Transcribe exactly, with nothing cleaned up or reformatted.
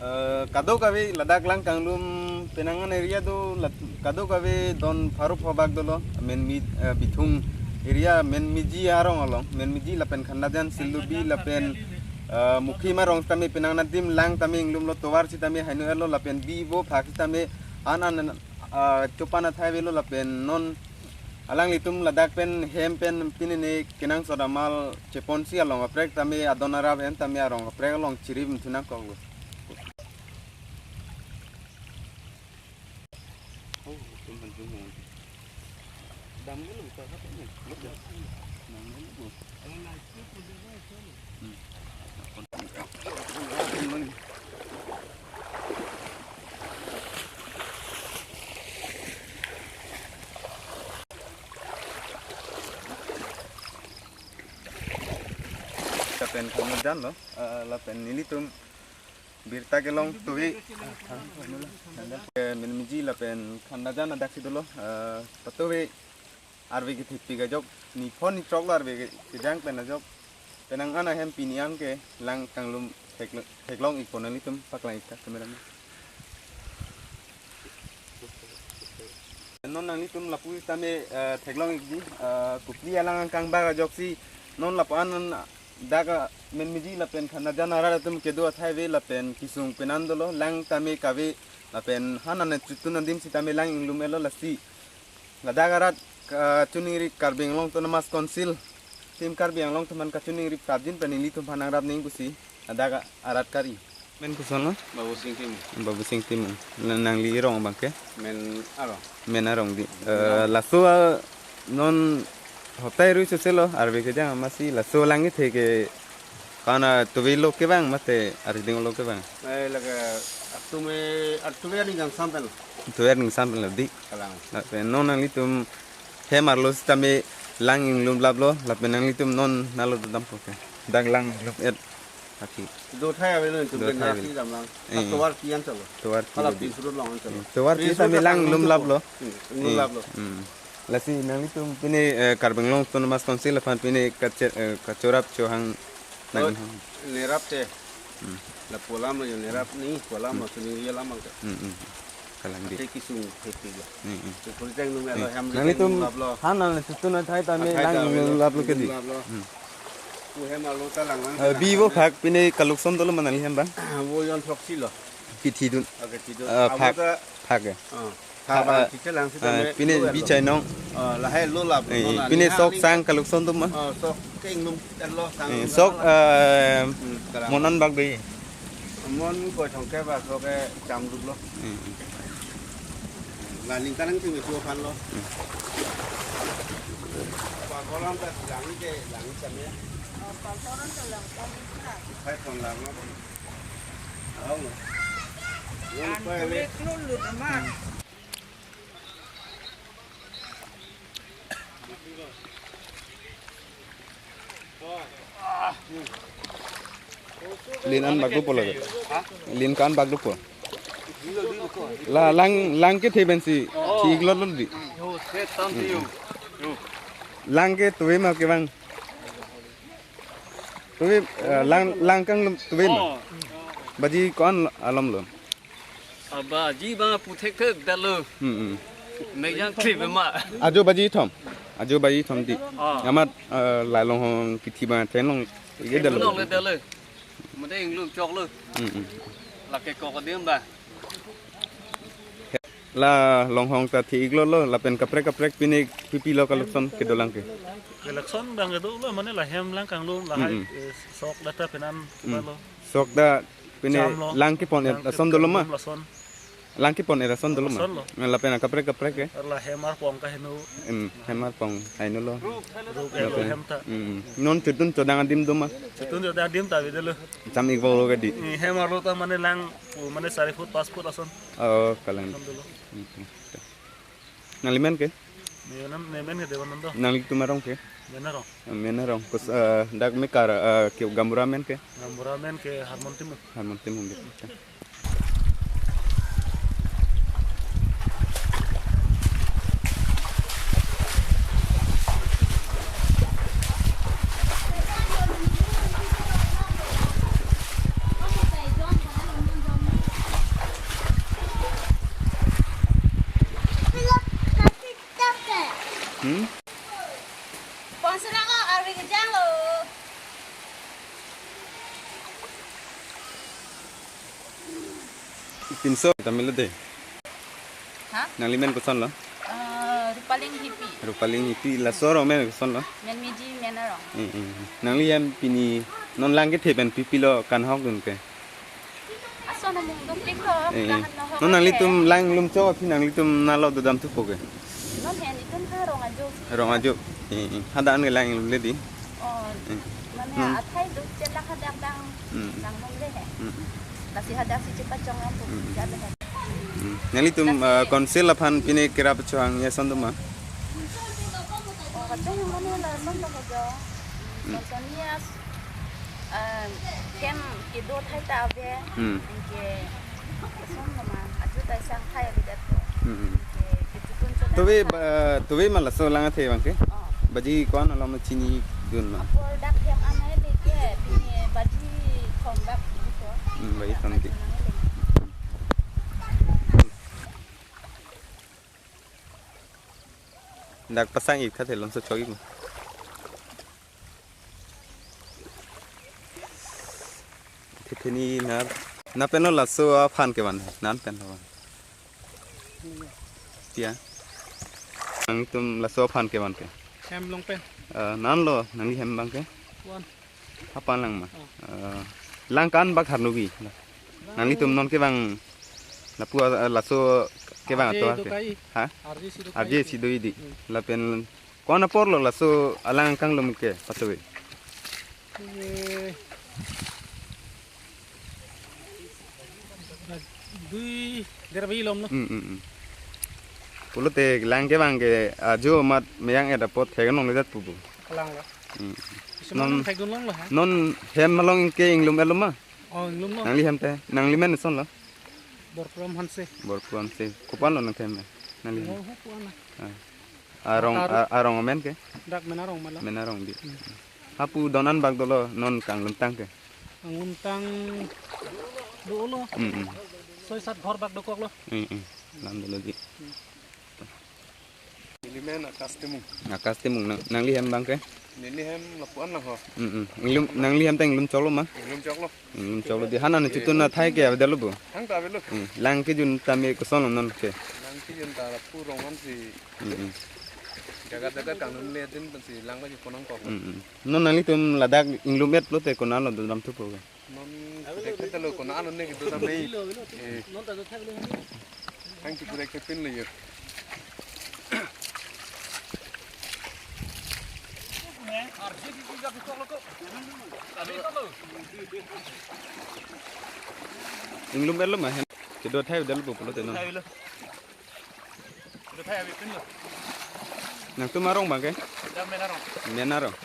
Eh, kadokave ladak Langkanglum penang an area do lad-, kadokave don pharo phobak dolo, Menmi-, eh, Bithung area Menmiji arong along, Menmiji lapen Khandajan, Sildubi lapen, eh, Mukhim arong tame penang an adim lang tame inglumlo, tovar sitame haino-etlo lapen bi vo phak sitame an an, eh, chopan athai avelo lapen non alanglitum ladak pen hem pen pine ne kenangsot amal cheponsi along kaprek tame adon arap hem tame arong kaprek along chirip thu nangkoklo. Lapen Khandajan lo, eh, lapen nelitum birta kelong tuwi, eh, Menmiji lapen Khandajan adak si dolo, eh, patuwi arve kethepik ajok, niphon nichoklo arve ke-, kejang pen ajok. Penang an ahem pini an ke Langkanglum thek-, theklong ikpo, nanglitum paklang ik tha, cameraman. Non nanglitum lapu tame, eh, theklong ikji, eh, kopili alang angkang bak ajoksi non lapu an an dak, eh, Menmiji lapen Khandajan arat atum kedo athai ave lapen kesung penan dolo, lang tame kave lapen han an chutun adim sitame lang inglum-etlo lasi. Ladak arat, eh, kachiningri Karbi Anglong Autonomous Council, Team Karbi Anglong atum aphan kachiningri prapjin pen nelitum aphan nangrap ning pusi ladak arat kari. Men koson lo? Babu Sing Timung. Babu Sing Timung. Na-, nangli arong abang ke? Men arong. Men arong di. Eh, laso, eh, non hotai rui sose lo, arve kejang amatsi laso lang kethe ke ko-an, tuve lo kevang mate arideng lo kevang? Eh, lake atume, atuve aning kangsam pen. Tuve aning kangsam pen lo di. Kalang. Lapen non nanglitum hem arlo sitame lang inglum laplo, lapen nanglitum non nalo dodam po ke. Dak lang inglum-et. Aki. Do thai avelo, do thai avelo. Nasi damlang. Eh. Tovar pi an chalo. Tovar pi. Hala lo di. Pi surut long an chalo. Eh, tovar pi sitame lang inglum laplo. Hmm, inglum laplo. Hmm. Lasi nanglitum pine, eh, Karbi Anglong Autonomous Council aphan pine kache-, eh, kachorap chohang nang. Oh, nerap te. Hmm. Lapu alam lo jo nerap ni, pu alam lo, hmm, sini ye alam lo. Hmm, hmm. Kalang di. Ate kesung thepi lo. Hmm, hmm. Te puri teng nung, hmm, alo hem nanglitum ri teng nung laplo. Han nang tutun athai tame athai lang tame nung lo, laplo ke di. Nung laplo. Hmm. Pu hem arlo ta lang lang. Eh, bi vo phak pine kalukson dolo ma nangli hem abang? Vo jon throksi lo. Kithi dun. Oke, kithi dun. Eh, abo phak. Ta phak ya. Oh. Phak abang, eh, kiche lang si, eh, tame pine lo bi lo. Chainong. Oh, lahai lo lap, eh, lo la, pine ni sok ha, ni sang kalukson dun ma? Oh, sok ke inglum-etlo, sang, eh, inglum sok, lo. Eh, hmm, kalang. Mon an bak be? Mon ko chongke ba sok ke cham duk lo. Hmm. La ningkan nang chimi ko phan lo. Hmm. Ba kolam ta lang ke, lang cham ya. Oh, ba kolam ta lang cham ya. Hai kon lang lo. Ang. Ang kulit lulu naman. Lin an bak do po lage. Ha? Lin ko-an bak do po. La lang, lang kethe pensi. Oh. Thik lo lo di. Yo, set tam ti yo. Yo. Lang ke tuve ma kevang. Tuve, eh, lang, Langkanglum tuve ma. Oh. Baji ko-an alom lo? Abaji abang pu thekthedetlo. Hmm, hmm. Mek jang klip ma. Ajo baji thom. Ajo baji thom di. Ah. Amat, eh, la Longhong kithi abang theklong. Ike detlo. Theklong le detlo. Mate inglum choklo. Hmm, hmm. Lake kok adim ba. La Longhong ta thi-iklo lo, lapen kaprek kaprek pine pipi lo kalukson kedo lang ke? Kalukson abang kedo lo, mane la hem Langkanglum, lahai, mm-mm, eh, sok data penan, mm, lo. Sok da pine cham lo. Lang kepon-et ason dolo ma? Lason. Lang kepon-et ason dolo ma? Ason lo. Lapen kaprek kaprek ke? La hem arpong kaheno. Em, hem arpong kaheno lo. Rup, lapen hem ta. Mm, mm. Non chutun chodang adim do ma? Chutun chodang adim ta bide lo. Cham-ik bom lo ke di. Eh, hem arlo ta mane lang, oh, mane sari foot, pas foot ason. Oh, kalang. Ason dolo. Mm, mm. Nangli men ke? Nemen, nemen ke Devanando. Nanglitum arong ke? Men arong. Men arong. Kus, eh, dak me kar, eh, ke gaonbura men ke? Gaonbura men ke Harmon Timung. Harmon Timung ke. Pinso tamilo de. Ha? Nangli men kosonlo? Ah, Rupaling Hipi. Rupaling Hipi, laso arong men kosonlo? Men Meji, men arong. Eh, eh. Nangli hem pini non lang kethe pen pipilo kanghokdun ke? Ason amung dopik lo, eh, eh, kahan nohok. Non nanglitum ke. Lang lum cho aphi nanglitum nalo dodam thupo ke? Non hen itum ha rong ajo si. Rong ajo. Eh, eh. Hadak an ke lang lumle di. Oh, eh, mane, hmm, athai duk chelak hadak dang, hmm, dang lumle he. Hmm. Lasi hadak si chepachong lampo, hmm, jalo he. Hmm. Nanglitum, lasi, eh, council aphan pine kerap chohang ya son doma? Oh, kachung mane lason to ko jo. Hmm. Son son ya, eh, kem kedo thai ta ave. Hmm. Ke son doma, ajo ta sang thai ave det ko. Hmm. Ke, ke tutun chona. Tuve ta ba, tuve ma laso lang athe abang ke? Oh. Baji ko-an alom chinidun ma? Apor dak hem an ai le ke, pine baji thom bak ko. Hmm, baji thom di. Dak pasang ik tha the lomso chok ik ma. Thetheni nar. Na penlo laso aphan kevan, nan penlo. Tia. Nangtum laso aphan kevan ke? Hem long pen. Eh, nanlo, nangli hem abang ke? Wan. Hapan lang ma? Oh. Eh, lang ko-an bak harnubi. Nanglitum non kevang lapu, eh, laso kevang arje ato do ke? Kai. Ha? Arje si do kai. Arje si do idi. Hmm. Lapen ko-an aporlo laso alang kanglum ke patuwe? Eh, dui der baji lom lo. Hmm, hmm, hmm. Pulote lang kevang ke ajo amat meyang-et apot thek nong ledet pu pu. Kalang lo. Hmm. Isi non, non thekdun longlo ha? Non hem along ke inglum-etlo ma? Oh, inglum lo. Nangli hem te, nangli men kosonlo? Borpram Hanse. Borpram Hanse. Kopan lo nang hem? Nangli hem? Oh, ho koan na. Ah. Arong, Taru. A-, arong amen ke? Dak men arong ma lo. Men arong di. Hmm. Hapu donan bak dolo non kanglum tang ke? Kanglum tang dolo. Hmm, hmm. Soi sat ghor bak dokok lo. Hmm, hmm. Lam dolo di. Hmm. Neli men Akash Timung. Akash Timung, nang, nangli hem abang ke? Neli hem lapu-an lang ho. Hmm, hmm. Inglum, nangli hem ta inglum choklo ma? Inglum choklo. Inglum choklo di, hanan chutun athai ke avedetlo bo? Hang ta avedetlo. Hmm. Lang kejun tame kosonlo non ke? Lang kejun ta lapu rong an si. Hmm, hmm. Jaga jaga kanglumle din pensi lang baji ponang kok. Hmm, hmm. Non nanglitum ladak inglum-et pulote konatlo dodam thupo ke? Non purek theklo, konatlo ne kedodam nai. Eh. Hang tu purek thekpinlo yo. Inglum-etlo ma hen? Kedo athai avedetlo pulote non. Nangtum arong abang ke? Dak men arong. Men arong.